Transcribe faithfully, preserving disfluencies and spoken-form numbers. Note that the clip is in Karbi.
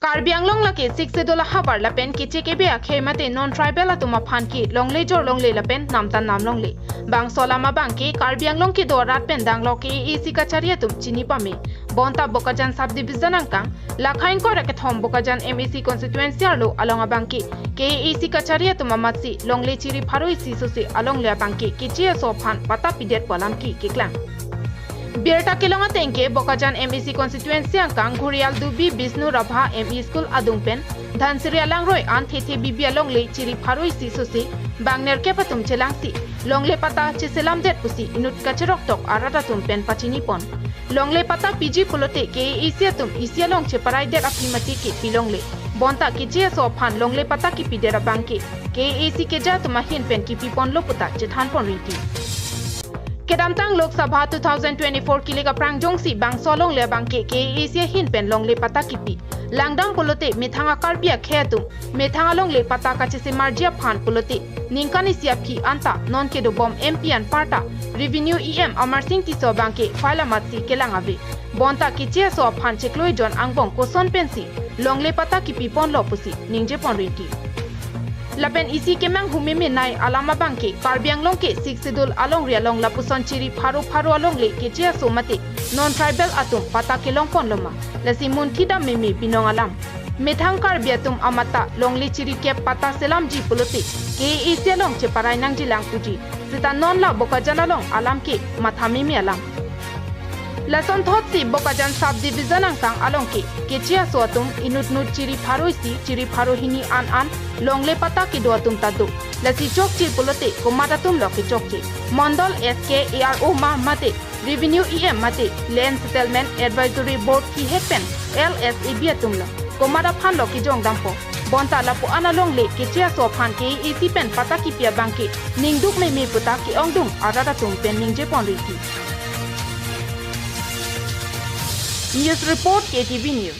Karbi Anglong lake Sixth Schedule ahavar lapen keche kebe akhei mate non-tribal atum aphan ke longle jor longle lapen namtan nam longle. Bangso alam abang ke Karbi Anglong kedo arat pen danglo K A A C kachari atum chini pame. Bonta Bokajan Subdivision angkang, lakha ingkoi ra kethom Bokajan M A C constituency arlo along abang ke K A A C kachari atum amatsi longle chiri pharo isi sose alongle abang ke keche aso aphan patta pidet pu alam ke keklang. Birta kelong ateng ke Bokajan M A C constituency angkang Ghurial Dubi Bisnu Rabha M E School adung pen Dhansiri alangroi an Thethe Bibi alongle chiri pharo isi sose bang nerkep atum chelangsi longle patta cheselamdet pusi inut kacheroktok arat atum pen pachini pon. Longle patta piji pulote K A A C atum isi along cheparaidet aphi mati ke pilongle. Bonta keche aso aphan longle patta kipidet abang ke K A A C keja atum ahin pen kipi ponlo puta chethan pon rinti. Kedamtang Lok Sabha two thousand twenty-four kilik aphrang jongsi bangso alongle abang ke K A A C ahin pen longle patta kipi. Langdam pulote methang a-Karbi akhei atum methang alongle patta kachesemarji aphan pulote ningkan isi aphi anta non kedobom M P anparta Revenue E M Amarsing Tisso abang ke file amatsi kelang ave. Bonta keche aso aphan chiklo ejon angbong koson pensi longle patta kipi ponlo pusi ningje pon rinti. Lapen isi kemanghu meme nei alam abang ke Karbi Anglong ke Sixth Schedule alongri along lapuson chiri pharo pharo alongle keche aso mate non-tribal atum patta kelong ponlo ma, lasi munthi dam meme binong alam. Methang Karbi atum amat ta longle chiri kep patta selamji pulote K A A C along cheparai nangjilang puji. Seta non la Bokajan along alam ke matha meme alam. Lason thotsi Bokajan Subdivision angkang along ke keche aso atum inutnut chiri pharo isi, chiri pharo hini an an longle patta kedo atum ta do. Lasi chokche pulote komat atumlo kechokche? Mondol S K, A R O ma mate Revenue E M mate Land Settlement Advisory Board kihek pen L S A B atumlo? Komat aphanlo kejong dampo? Bonta lapu-an alongle keche aso aphan K A A C pen patta kipi abang ke ningduk meme puta ke-ongdung arat atum pen ningje pon rinti. News report, K T V News.